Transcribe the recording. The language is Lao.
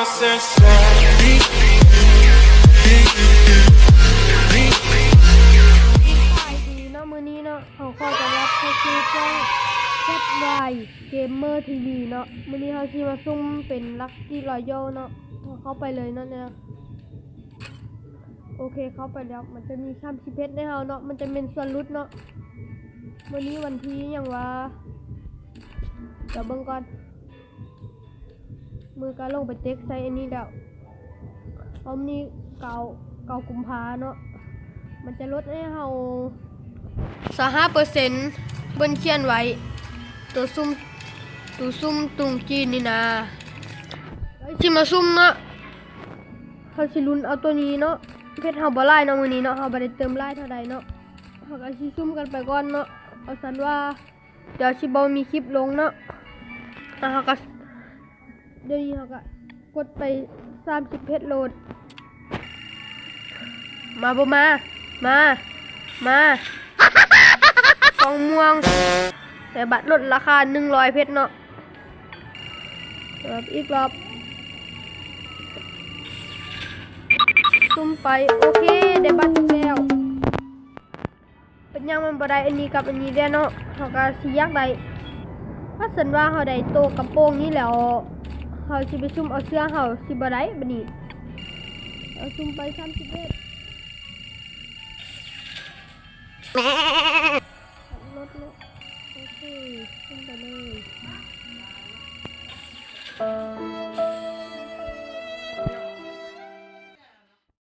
ສະບາຍດີເນາະ ມື້ນີ້ເນາະ ເຮົາຂໍຕ້ອນຮັບເຂົ້າສູ່ຊ່ອງ ແຊັດວາຍ ເກມເມີ ທີ ວີ ເນາະ. ມື້ນີ້ເຮົາຊິມາຊຸ່ມເປັນລັກກີ້ຣອຢັວເນາະ. ເຮົາເຂົ້າໄປເລີຍເນາະ. ໂອເຄ ເຂົ້າໄປແລ້ວ ມັນຈະມີສາມສິບເຮັດໃຫ້ເຮົາເນາະ ມັນຈະແມ່ນສ່ວນຫຼຸດເນາະ. ມື້ນີ້ວັນທີຫຍັງວະ ດຽວເບິ່ງກ່ອນ. ມື້ກະລົງໄປເຕັກໃສ່ອັນນີ້ແລ້ວ ເອົານີ້ເກົ້າ ເກົ້າກຸມພາເນາະ ມັນຈະຫຼຸດໃຫ້ເຮົາຊາວຫ້າເປີເຊັນ ເພິ່ນຂຽນໄວ້ ໂຕຊຸ່ມ ໂຕຊຸ່ມຕຸງຈີນນີ້ນາ. ໄປ ຊິມາຊຸ່ມເນາະ ເຮົາຊິລຸ້ນເອົາໂຕນີ້ເນາະ. ເພັດເຮົາບໍ່ຫຼາຍເນາະ ມື້ນີ້ເນາະ ເຮົາບໍ່ໄດ້ເຕີມຫຼາຍເທົ່າໃດເນາະ. ເຮົາກະຊິຊຸ່ມກັນໄປກ່ອນເນາະ ເອົາຊັ້ນວ່າ ດຽວຊິບໍ່ມີຄລິບລົງເນາະ. ແລ້ວເຮົາກະ ດຽວນີ້ເຮົາກະກົດໄປສາມສິບເຮັດໂລດ. ມາບໍ່ມາ ມາ ມາ ກ່ອງມ່ວງ ໄດ້ບັດລົດລາຄາໜຶ່ງຮ້ອຍເພັດເນາະ. ເປີດອີກລອບ ຊຸ່ມໄປ ໂອເຄ ໄດ້ບັດອີກແລ້ວ. ເປັນຫຍັງມັນບໍ່ໄດ້ອັນນີ້ກັບອັນນີ້ແດ່ເນາະ ເຮົາກະຊິຢາກໄດ້. ຖ້າຊັ້ນວ່າເຮົາໄດ້ໂຕກະໂປງນີ້ແລ້ວ ເຮົາຊິໄປຊຸ່ມເອົາເສື້ອ ເຮົາຊິບໍ່ໄດ້ບາດນີ້. ເອົາຊຸ່ມໄປສາມສິບເອັດ ລົດເນາະ ໂອເຄ ຊຸ່ມໄປເລີຍ.